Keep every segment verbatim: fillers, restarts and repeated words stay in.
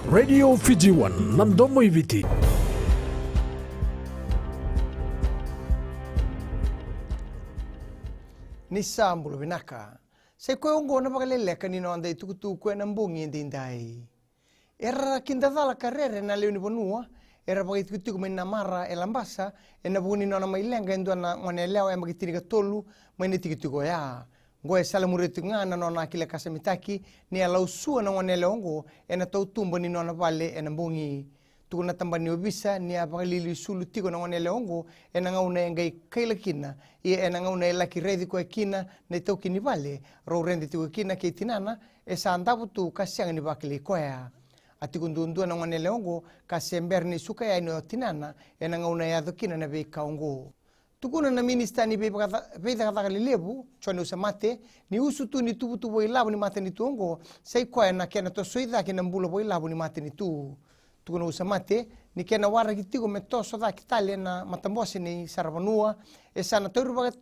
Radio Fiji One, na domo i Viti. Ni sa bula vinaka. Sa i koya oqo na vakaleleka ni noda itukutuku ena bogi edaidai. Era kidacala ka rere na lewe ni vanua era vakaitikotiko mai Namara e Labasa, ena vuku ni nona mai leqa e dua na gone yalewa yabaki tinikatolu mai na itikotiko oya. Oqo e salamuria tiko ga na nona kila kasamitaki ni a lausua na gone yalewa oqo ena tautuba ni nona vale ena bogi. Tukuna na tabana ni ovisa ni a vakaliuliu sulu tiko na gone yalewa oqo ena gauna e qai kaila kina, ia ena gauna e laki raici koya kina na itaukei ni vale rau rede tiko kina kei tinana, e sa davo tu ka sega ni vakilai koya. A tiko duadua na gone yalewa oqo ka se bera ni suka yani o tinana ena gauna e yaco kina na veika oqo. Tukuna na minisita ni veivakaca-, veicakacaka lelevu, Jone Usamate, ni usutu ni tuvatuva ilavo ni matanitu oqo sa i koya na kena tosoi cake na bula vakailavo ni matanitu. Tukuna Usamate ni kena waraki tiko me toso cake tale na matabose ni saravanua, e sa na taurivaka-,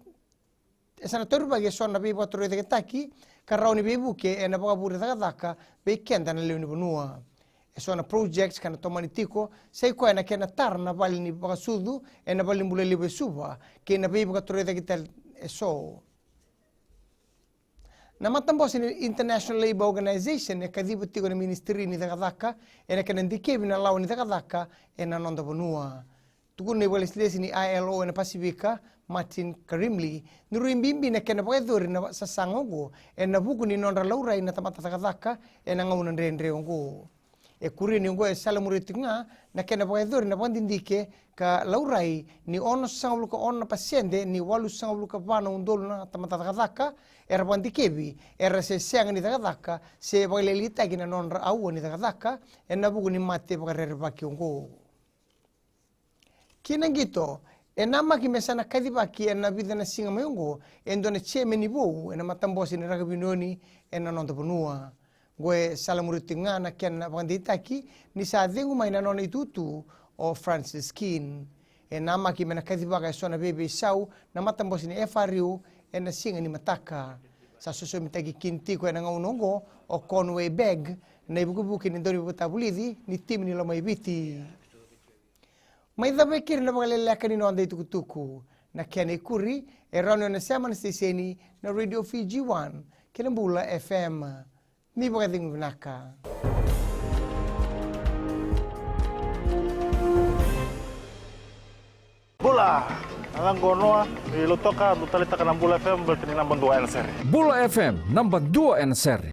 e sa na taurivaki eso na veivakatorocaketaki ka rawa ni veivuke ena vakavure cakacaka vei keda na lewe ni vanua. Eso na projects ka na tomani tiko sa i koya na kena tara na vale ni vakasucu ena valenibula levu e Suva kei na veivakatorocaketaki tale eso. Na matabose ni International Labour Organization e kaciva tiko na Ministry ni Cakacaka ena kena dikevi na lawa ni cakacaka ena noda vanua. Tukuna na ivakalesilesi ni I L O ena Pasifika, Martin Karimli, ni rui bibi na kena vakayacori na sasaga oqo ena vuku ni nodra laurai na tamata cakacaka ena gauna dredre oqo. E kuria ni oqo e salamuria tiko ga na kena vakayacori na vakadidike ka laurai ni onosagavulu ka ono na pasede ni walusagavulu ka va na udolu na tamata cakacaka era vakadikevi era se sega ni cakacaka se vakalailaitaki na nodra aua ni cakacaka ena vuku ni mate vakarerevaki oqo. Ki na qito, e namaki me sa na kacivaki ena vica na siga mai oqo e dua na chairman vou ena matabose ni rakavi unioni ena noda vanua. Oqo e salamuria tiko ga na kena vakadeitaki ni sa cegu mai na nona itutu o Francis Keane. E namaki me na kacivaka eso na veiveisau na matabose ni F R U ena siga ni mataka. Sa sosomitaki Keane tiko ena gauna oqo o Conway Begg, na ivukevuke ni dauniveivakatavulici ni timi ni Lomaiviti. Mai cava e keri na vakaleleka ni noda itukutuku. Na kena ikuri e rawa ni o na sema na siteseni na Radio Fiji One kei na Bula F M. Ni vakacegu vinaka. Bula! Na yacaqu o Noa i Lautoka, dou taleitaka na Bula F M baleta ni naba dua ena sere. Bula F M, naba dua ena sere.